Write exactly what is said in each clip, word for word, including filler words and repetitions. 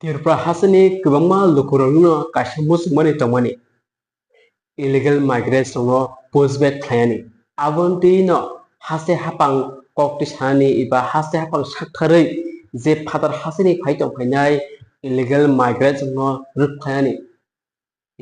Tripura hasteni kwbangma lukurokno kaisa muchungmani tongmani, illegal migrants rokno pushback khlaiyani. Aboni twi no haste hapang kok twi sanani eba haste hapang saktharwi je phatar hasteni phai tong phainai illegal migrants rokno rwk khlaiyani.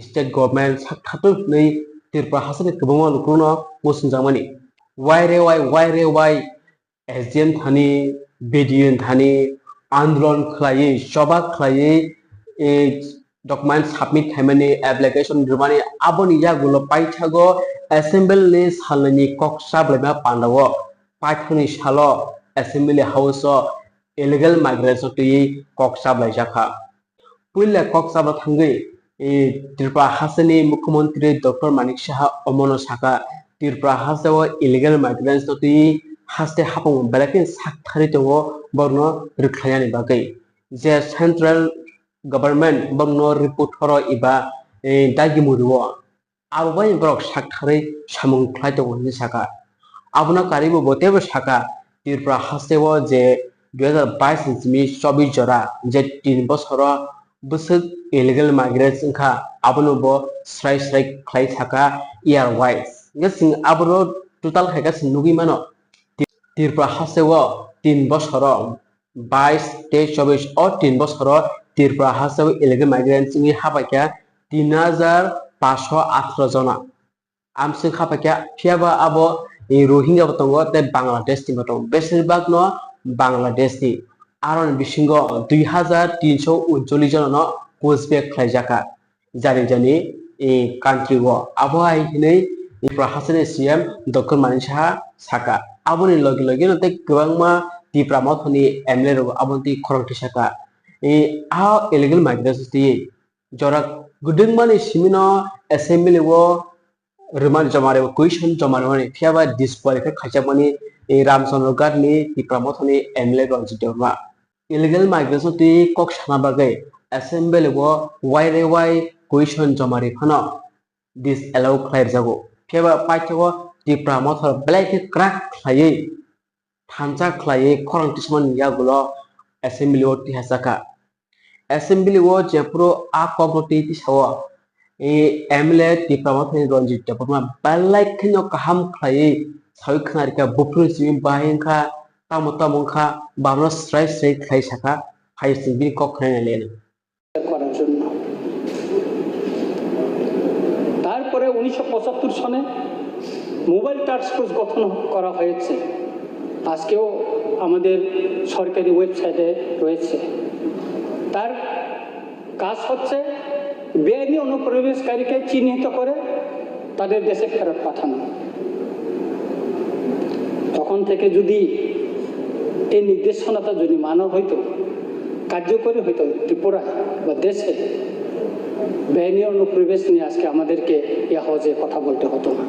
State government sakthatu hwnwi Tripura hasteni kwbangma lukurokno muchungjakmani. Why re why, why re why? S D M thani, B D O thani andolon khlaiwi, choba khlaiwi, eh, document submit khaimani, application rwmani, aboni yagulo paithago assembly ni salnwini kok chablaima pandao paithakni salo assembly house o illegal migrants no twiwi kok chablaijak kha. Puila kok chabla thangwi, eh, Tripura hasteni Mukhyamantri Doctor Manik Saha omono sakha, Tripura hasteo illegal migrants no twiwi haste hapung belai kheno sak thari tongo, borokno rwkhlainani bagwi. Je central government borokno report horo eba, eh, dagi muru o. Abo bai borok sak tharwi samung khlai tongo hinwi sakha. Abono karwi bo teibo sakha, Tripura hasteo je dui hazar bais ni simi chobbish jora je tin bosoro bwswk illegal migrants wngkha, abono bo srai srai khlai sakha year wise. Hwnkhe chwng abono total khaikhe chwng nugwi mano, Tripura hasteo tin bosoro bais tei chobbish o tin bosoro Tripura hasteo illegal migrants wngwi habaikha tin hajar paanch sho atharo jona. Amswk habaikha, phiyaba abo, eh, Rohingya bo tongo tei Bangladesh ni bo tongo. Besirbagno Bangladesh ni. Aroni bisingo dui hajar tin sho uncholish jona no pushback khlaijakha. Jani jani, eh, country o. Abo hai hinwi Tripura hasteni C M Doctor Manik Saha sakha. Aboni logi logi no tei kwbangma Tipra Mothani M L A rok aboni twi khorang tisakha. Eh, a illegal migrants twi jora gwdwngmani simino assembly o rwmani joma rw-, question joma rwmani phiyaba disqualify khaijakmani, eh, Ramchandra Ghat ni Tipra Mothani M L A Ranjit Debbarma. Illegal migrants no twi kok sana bagwi assembly o why re why question joma rwi phano disallow khlai rwjago. Phiyaba paithago Tipra Motha belai khe kwrak khlaiwi thansa khlaiwi khorang tismani yagulo assembly o tihasakha. Assembly o jephuru a kokno twi tisao, e, M L A Tipra Mothani Ranjit Debbarma belai kheno kaham khlaiwi sawi khna rikha, buphuru simi bahai wngkha, tamo tamo wngkha, bamno srai srai khlai sakha, hai se bini kok khnaina leno. করার জন্য। তারপরে উনিশশো পঁচাত্তর সনে mobile task force গঠন করা হয়েছে, আজকেও আমাদের সরকারি ওয়েবসাইটে রয়েছে। তার কাজ হচ্ছে বেআইনি অনুপ্রবেশকারীকে চিহ্নিত করে তাদের দেশে ফেরত পাঠানো। তখন থেকে যদি এই নির্দেশনাটা যদি মানা হইতো, কার্যকরী হইতো ত্রিপুরায় বা দেশে, বেআইনি অনুপ্রবেশ নিয়ে আজকে আমাদেরকে এ হজে কথা বলতে হতো না।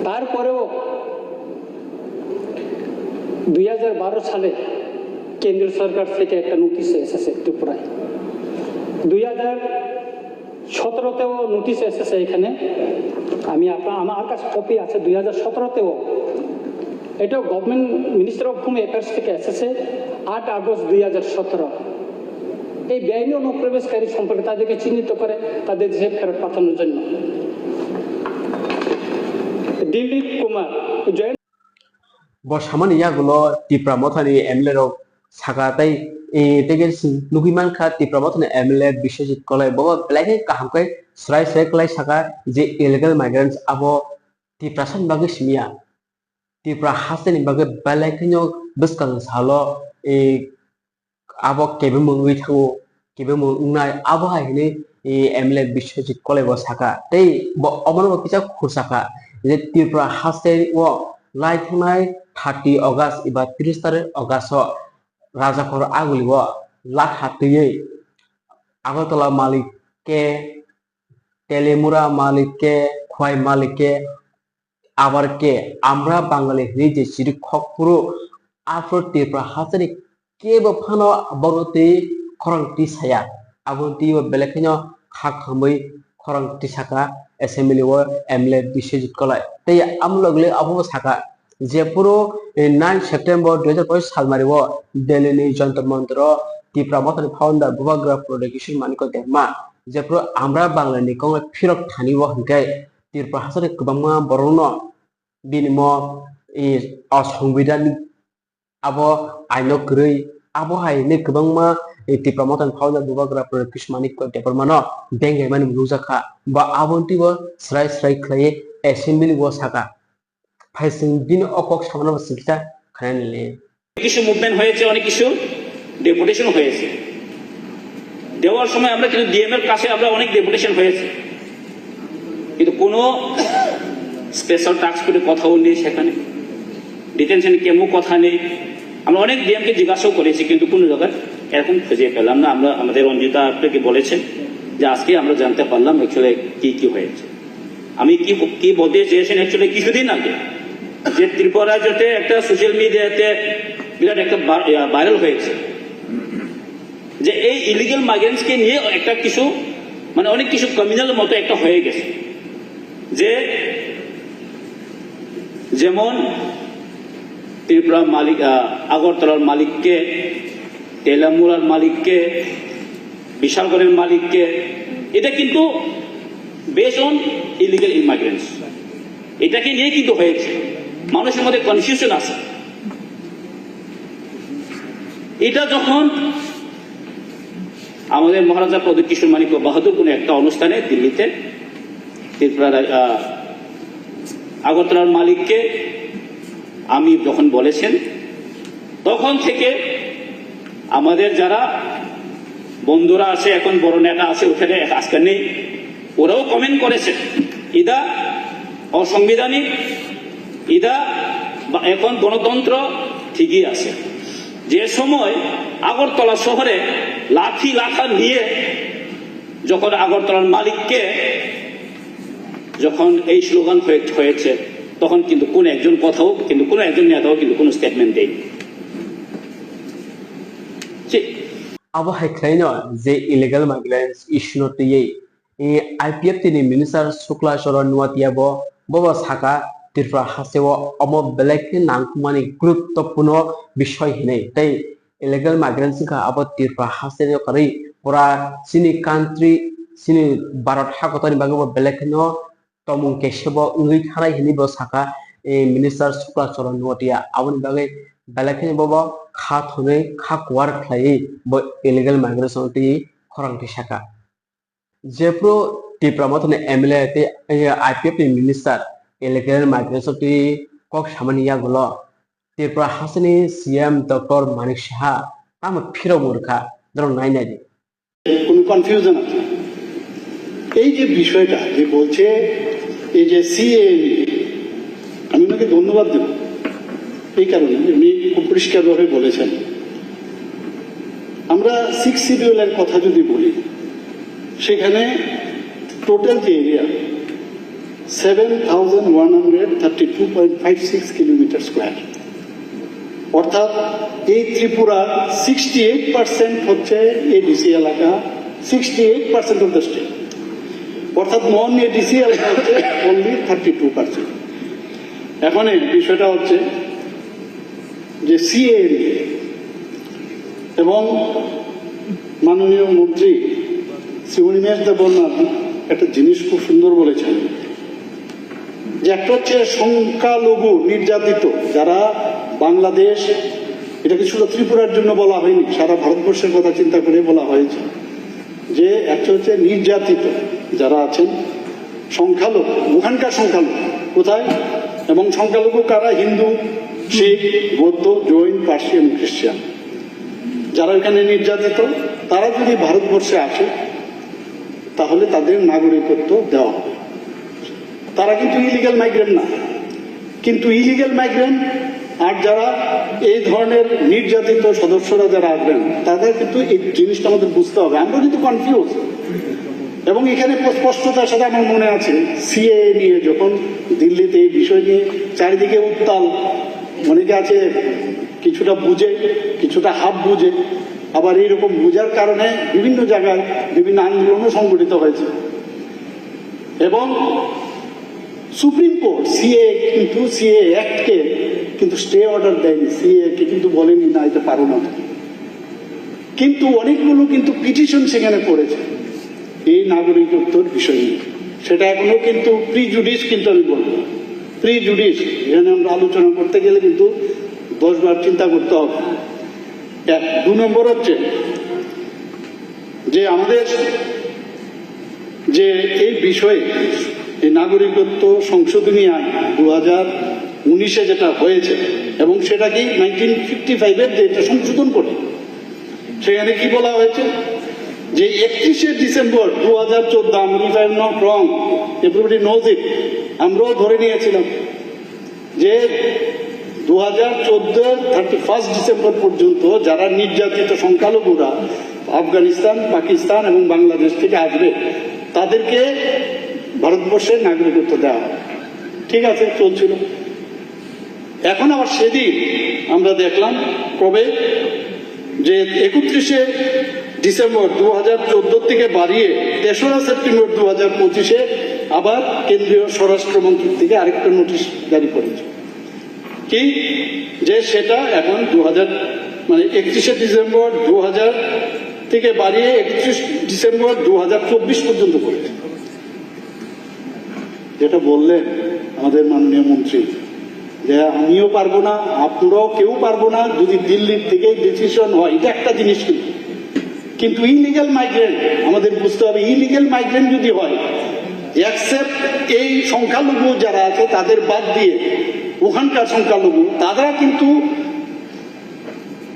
তারপরেও দুই হাজার বারো সালে কেন্দ্র সরকার থেকে একটা নোটিশ এসেছে ত্রিপুরায়। দুই হাজার সতেরোতেও নোটিশ এসেছে এখানে, আমি আপনা-, আমার কাছে কপি আছে, দুই হাজার সতেরোতেও এটাও government minister of home affairs থেকে এসেছে, আট আগস্ট দুই হাজার সতেরো। এই বেআইনি অনুপ্রবেশকারী সম্পর্কে তাদেরকে চিহ্নিত করে তাদের দেশে ফেরত পাঠানোর জন্য। দিলীপ কুমার Jayanta Bo samani yagulo Tipra Mothani M L A rok sakha tei, eh, tei khe chwng nugwi mankha Tipra Mothani M L A Biswajit Koloi, bo belai khe kaham khe srai srai khlai sakha je illegal migrants abo Tiprasa ni bagwi simi ya. Tipra hasteni bagwi belai kheno bwskang salo, eh, abo kebengmung wngwi thango, kebengmung wngnai, abo hai hwnwi, eh, M L A Biswajit Koloi bo sakha. Tei bo omono bo kisa khursa kha je Tripura haste o lai thangnai thirty August eba tris tarik August o Rajakhor Aguli o latha twiwi Agartala Malik ke, Telimura Malik ke, Khwai Malik ke, Abar khe Amra Bangali hwnwi je chiri khok phuru, aphuru Tripura hasteni kebo phano borok twi khorang twi saya. Aboni twibo belai kheno kha khamwi khorang twi saka assembly o M L A Biswajit Koloi. Tei amo logi logi abobo saka, jephuru, eh, nine September dui hajar pochisni salmari o Delhi ni Jantar Mantar o Tipra Mothani founder Bubagra Pradyot Kishore Manikya Debbarma, jephru Amra Bangla ni kok phirok thani o hwnkhe Tripura hasteni kwbangma borokno bini mo, i, o songbidhan abo aino kwrwi, abo hai hinwi kwbangma, i, Tipra Mothani founder Bubagra Pradyot Kishore Manikya Debbarma no benglaimani nukjakha. Bo aboni twibo swrai swrai khlaiwi assembly o sakha. Phai chwng bini o kok samano bo chwng kisa khnani le. কিছু মুভমেন্ট হয়েছে, অনেক কিছু ডেপুটেশন হয়েছে। দেওয়ার সময় আমরা কিন্তু ডিএম এর কাছে আমরা অনেক ডেপুটেশন হয়েছে, কিন্তু কোনো স্পেশাল টাস্ক ফোর্সের কথাও নেই সেখানে, ডিটেনশন ক্যাম্পও কথা নেই। আমরা অনেক ডিএম কে জিজ্ঞাসাও করেছি, কিন্তু কোনো জায়গায় এরকম খুঁজে পেলাম না। আমরা আমাদের রঞ্জিতা আপনাকে বলেছেন যে আজকে আমরা জানতে পারলাম অ্যাকচুয়ালি কি কি হয়েছে। আমি কি কি বলতে চেয়েছেন অ্যাকচুয়ালি কিছুদিন আগে যে ত্রিপুরা রাজ্যতে একটা সোশ্যাল মিডিয়াতে বিরাট একটা ভাইরাল হয়েছে যে এই ইলিগাল মাইগ্রেন্টসকে নিয়ে একটা কিছু মানে অনেক কিছু কমিউনাল মতো একটা হয়ে গেছে, যে যেমন ত্রিপুরা মালিক, আহ, আগরতলার মালিককে, তেলামুলার মালিককে, বিশালগড়ের মালিককে, এটা কিন্তু বেস অন ইলিগাল ইমাইগ্রেন্টস, এটাকে নিয়ে কিন্তু হয়েছে, মানুষের মধ্যে কনফিউশন আছে। এটা যখন আমাদের মহারাজা প্রদ্যোৎ কিশোর মাণিক্য বাহাদুর কোনো একটা অনুষ্ঠানে দিল্লিতে ত্রিপুরা রা- আহ, আগরতলার মালিককে আমি যখন বলেছেন, তখন থেকে আমাদের যারা বন্ধুরা আছে, এখন বড় নেতা আছে ওখানে, আজকে নেই, ওরাও কমেন্ট করেছে, ইদা অসাংবিধানিক, ইদা বা এখন গণতন্ত্র ঠিকই আছে। যে সময় আগরতলা শহরে লাঠি লাঠা নিয়ে যখন আগরতলার মালিককে যখন এই স্লোগান হয়ে- হয়েছে, তখন কিন্তু কোনো একজন কথাও, কিন্তু কোনো একজন নেতাও কিন্তু কোনো স্টেটমেন্ট দেয়নি। যে Abo hai khlaino je illegal migrants issue no twiwi, eh, I P F T ni minister Shukla Charan Noatia bo, bo bo saka Tripura hasteo omo belai khe nangkukmani guruttopurno bisoi hinwi tei illegal migrants wngkha abo Tripura hasteo kwrwi pura chini country, chini Bharat hakotorni bagwi bo belai kheno tongmung kesebo wngwi thanai hinwi bo saka, eh, minister Shukla Charan Noatia. Aboni bagwi belai kheno bobo kha thwnwi kha kuar khlaiwi bo illegal migration twi khorang twi saka. Jephru Tipra Mothani M L A tei, eh, I P F ni minister illegal migration twi kok samani yagulo Tripura hasteni C M Doctor Manik Saha tamo phirok murkha, norok nai nai di. কোনো কনফিউশন আছে। এই যে বিষয়টা যে বলছে এই যে সিএএ নিয়ে, আমি ওনাকে ধন্যবাদ দেব এই কারণে, উনি খুব পরিষ্কারভাবে বলেছেন। আমরা সিক্স শিডিউলের কথা যদি বলি, সেখানে টোটাল যে area, seven thousand one hundred thirty two point five six kilometer square। অর্থাৎ এই ত্রিপুরার সিক্সটি এইট পার্সেন্ট হচ্ছে এডিসি এলাকা, sixty eight percent of the state. অর্থাৎ নন এডিসি এলাকা হচ্ছে অনলি থার্টি টু পার্সেন্ট। এখন এই বিষয়টা হচ্ছে যে সিএএ নিয়ে এবং মাননীয় মন্ত্রী শ্রী অনিমেষ দেববর্মা একটা জিনিস খুব সুন্দর বলেছেন যে একটা হচ্ছে সংখ্যালঘু নির্যাতিত, যারা বাংলাদেশ, এটাকে শুধু ত্রিপুরার জন্য বলা হয়নি, সারা ভারতবর্ষের কথা চিন্তা করে বলা হয়েছে যে একটা হচ্ছে নির্যাতিত যারা আছেন সংখ্যালঘু, ওখানকার সংখ্যালঘু কোথায়, এবং সংখ্যালঘু কারা? হিন্দু, শিখ, বৌদ্ধ, জৈন, পার্সি এবং খ্রিস্টান। যারা ওখানে নির্যাতিত, তারা যদি ভারতবর্ষে আসে, তাহলে তাদের নাগরিকত্ব দেওয়া হবে। তারা কিন্তু ইলিগাল মাইগ্রেন্ট না, কিন্তু ইলিগাল মাইগ্রেন্ট আর যারা এই ধরনের নির্যাতিত সদস্যরা যারা আসবেন, তাদের কিন্তু এই জিনিসটা আমাদের বুঝতে হবে। আমরা কিন্তু কনফিউজ। এবং এখানে স্পষ্টতার সাথে আমার মনে আছে, সিএএ নিয়ে যখন দিল্লিতে এই বিষয় নিয়ে চারিদিকে উত্তাল, অনেকে আছে কিছুটা বুঝে, কিছুটা হাফ বুঝে, আবার এইরকম বুঝার কারণে বিভিন্ন জায়গায় বিভিন্ন আন্দোলনও সংগঠিত হয়েছে। এবং সুপ্রিম কোর্ট সিএএ কিন্তু, সিএএ অ্যাক্টকে কিন্তু স্টে অর্ডার দেয়নি, সিএএ কে কিন্তু বলেনি না, এটা পারো না। কিন্তু অনেকগুলো কিন্তু পিটিশন সেখানে পড়েছে এই নাগরিকত্বর বিষয় নিয়ে। সেটা এখনো কিন্তু প্রিজুডিস, কিন্তু আমি বলবো প্রিজুডিস, এখানে আমরা আলোচনা করতে গেলে কিন্তু দশ বার চিন্তা করতে হবে। এক। দু নম্বর হচ্ছে যে আমাদের যে এই বিষয়ে, এই নাগরিকত্ব সংশোধনী আইন দু হাজার উনিশে যেটা হয়েছে, এবং সেটা কি নাইনটিন ফিফটি ফাইভের যে এটা সংশোধন করে, সেখানে কি বলা হয়েছে যে একত্রিশে ডিসেম্বর দু হাজার চোদ্দ, আমি, if I am not wrong, everybody knows it, আমরাও ধরে নিয়েছিলাম যে দু হাজার চোদ্দ থার্টি ফার্স্ট ডিসেম্বর পর্যন্ত যারা নির্যাতিত সংখ্যালঘুরা আফগানিস্তান, পাকিস্তান এবং বাংলাদেশ থেকে আসবে, তাদেরকে ভারতবর্ষের নাগরিকত্ব দেওয়া হবে। ঠিক আছে, চলছিল। এখন আবার সেদিন আমরা দেখলাম কবে, যে একত্রিশে ডিসেম্বর দু হাজার চোদ্দ থেকে বাড়িয়ে তেসরা সেপ্টেম্বর দু হাজার পঁচিশে আবার কেন্দ্রীয় স্বরাষ্ট্র মন্ত্রক থেকে আরেকটা নোটিশ জারি করেছে। কি? যে সেটা এখন দু হাজার, মানে, একত্রিশে ডিসেম্বর দু হাজার থেকে বাড়িয়ে একত্রিশ ডিসেম্বর দু হাজার চব্বিশ পর্যন্ত করেছে। যেটা বললেন আমাদের মাননীয় মন্ত্রী, যে আমিও পারবো না, আপনারাও কেউ পারবো না, যদি দিল্লির থেকে ডিসিশন হয়, এটা একটা জিনিস। কিন্তু, কিন্তু ইলিগাল মাইগ্রেন্ট, আমাদের বুঝতে হবে, ইলিগাল মাইগ্রেন্ট যদি হয়, অ্যাকসেপ্ট এই সংখ্যালঘু যারা আছে তাদের বাদ দিয়ে, ওখানকার সংখ্যালঘু, তারা কিন্তু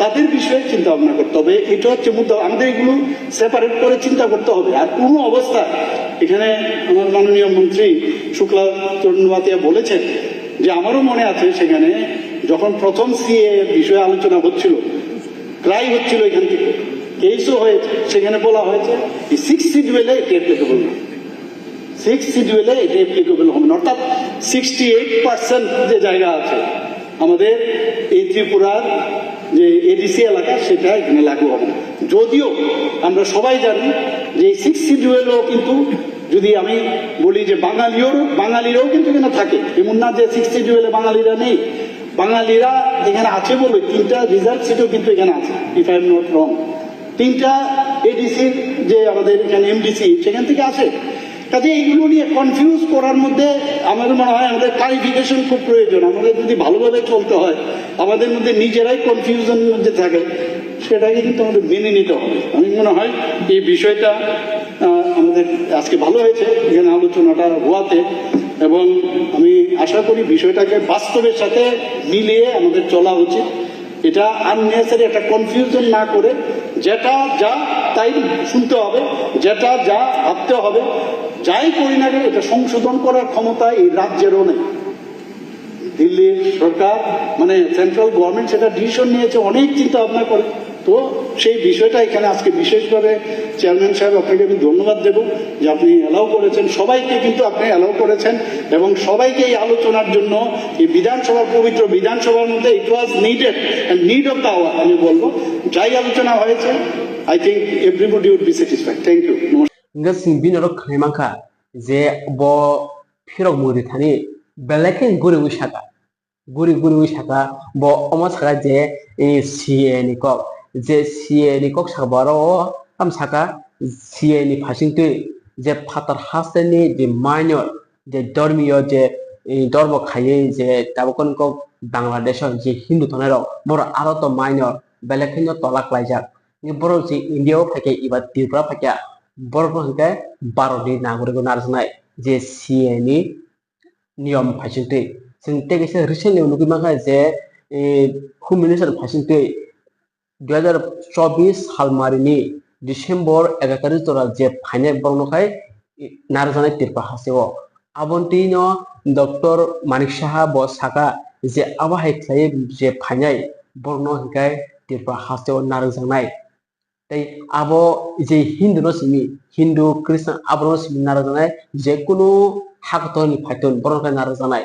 তাদের বিষয়ে চিন্তা ভাবনা করতে হবে। এটা হচ্ছে মুদ্রা, আমাদের এগুলো সেপারেট করে চিন্তা করতে হবে। আর কোনো অবস্থায়, এখানে আমার মাননীয় মন্ত্রী শুক্লা চরণ নোয়াতিয়া বলেছেন যে আমারও মনে আছে, সেখানে যখন প্রথম সিএএ বিষয়ে আলোচনা হচ্ছিল, ট্রাই হচ্ছিল এখান থেকে, কেসও হয়েছে, সেখানে বলা হয়েছে এই সিক্স শিডিউলে এটি অ্যাপ্লিকেবল না। সিক্স শিডিউলে এটি অ্যাপ্লিকেবল হবে না। অর্থাৎ সিক্সটি এইট পার্সেন্ট যে জায়গা আছে আমাদের এই ত্রিপুরার যে এডিসি এলাকা, সেটা এখানে লাগু হবে না। যদিও আমরা সবাই জানি যে এই সিক্স শিডিউলও কিন্তু, যদি আমি বলি যে বাঙালিও, বাঙালিরাও কিন্তু এখানে থাকে, এমন না যে সিক্স শিডিউলে বাঙালিরা নেই। বাঙালিরা এখানে আছে বলে তিনটা রিজার্ভ সিটও কিন্তু এখানে আছে, if I am not wrong। তিনটা এডিসি, যে আমাদের এখানে এমডিসি, সেখান থেকে আসে। কাজে এইগুলো নিয়ে কনফিউজ করার মধ্যে আমার মনে হয় আমাদের ক্লারিফিকেশন খুব প্রয়োজন। আমাদের যদি ভালোভাবে চলতে হয়, আমাদের মধ্যে নিজেরাই কনফিউশনের মধ্যে থাকে, সেটাকে কিন্তু আমাদের মেনে নিতে হবে। আমি মনে হয় এই বিষয়টা, আহ, আমাদের আজকে ভালো হয়েছে এখানে আলোচনাটা হওয়াতে, এবং আমি আশা করি বিষয়টাকে বাস্তবের সাথে মিলিয়ে আমাদের চলা উচিত। এটা আননেসেসারি একটা কনফিউশন না করে, যেটা যা তাই শুনতে হবে, যেটা যা ভাবতে হবে, যাই করি না কেন, এটা সংশোধন করার ক্ষমতা এই রাজ্যেরও নেই। দিল্লির সরকার, মানে, সেন্ট্রাল গভর্নমেন্ট সেটা ডিসিশন নিয়েছে অনেক চিন্তা ভাবনা করে। তো সেই বিষয়টা এখানে আজকে বিশেষভাবে চেয়ারম্যান সাহেব, আপনাকে আমি ধন্যবাদ দেব যে আপনি অ্যালাউ করেছেন, সবাইকে কিন্তু আপনি অ্যালাউ করেছেন, এবং সবাইকে এই আলোচনার জন্য, এই বিধানসভার, পবিত্র বিধানসভার মধ্যে, it was needed and need of the hour আমি বলবো। যাই আলোচনা হয়েছে, I think everybody would be satisfied. Thank you. Hingke chwng bini oro khwnai mankha je bo phirok mwrwi thani belai khe guriwi saka, guri guriwi saka, bo omo saka je, eh, C A A ni kok, je C A A ni kok saka bo aro o tamo saka, C A A ni phaisingtwi je phatar hasteni je minor, je dormiyo je, eh, dormo khaiwi je tabukoni kok Bangladesh o je Hindu tongnai rok, borok aro to minor belai kheno tola klaijak. Borok je India o phaikha eba Tripura phaikha, borok no hwnkhe Bharat ni nagorik o narwknai je C A A ni niyom phaisingtwi. Chwng tei kaisa recently nugwi mankha je, eh, Home Minister phaisingtwi dui hazar chobbish salmarini December egaroh tarik jora je phainai borokno khai narwkjaknai Tripura hasteo. Aboni twino Doctor Manik Saha bo saka je abo hai khlaiwi je phainai borokno hwnkhe Tripura hasteo narwkjaknai. Tei abo je Hindu no simi, Hindu, Christian, abo no simi narwkjaknai, je kunu hakotorni phaitun borok khe narwkjaknai.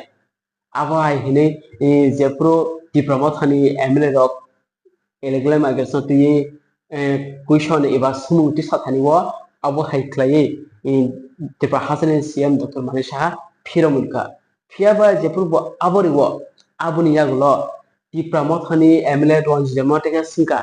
Abo hai hinwi, eh, jephuru Tipra Mothani M L A rok illegal migrants no twiwi, eh, question eba swmung twi sathani o, abo hai khlaiwi, eh, Tipra hasteni C M Doctor Manik Saha phiromwi kha. Phiya ba jephuru bo abo rio, aboni yagulo Tipra Mothani M L A Ranjit Debbarma tei khe swngkha,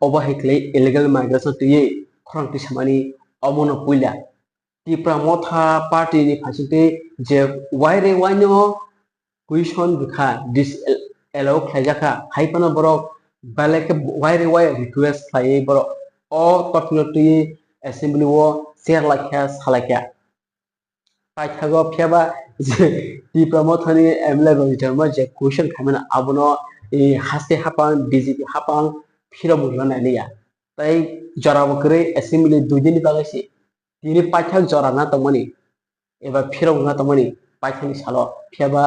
obo hai khlai illegal migration twiwi khorang tisamani omono puila. Tipra Motha party ni phaisingtwi je wai re waino question rwkha, disallow khlaijakha, hai phano borok belai khe wai re wai request khlaiwi borok o topic no twiwi assembly o share laikha, salaikha. Paithago phiyaba je Tipra Mothani M L A Rohit Sharma je question khaimano abono, eh, haste hapang B J P hapang phirok rwna naliya. Tai jorabo kwrwi assembly dui din ni bagwi se tini paithak jora na tongmani eba phirok wngna tongmani paithakni salo, phiyaba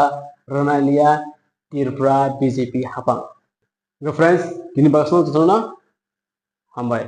rwna liya Tripura B J P hapang. Friends, tini bagwi sono, hambai.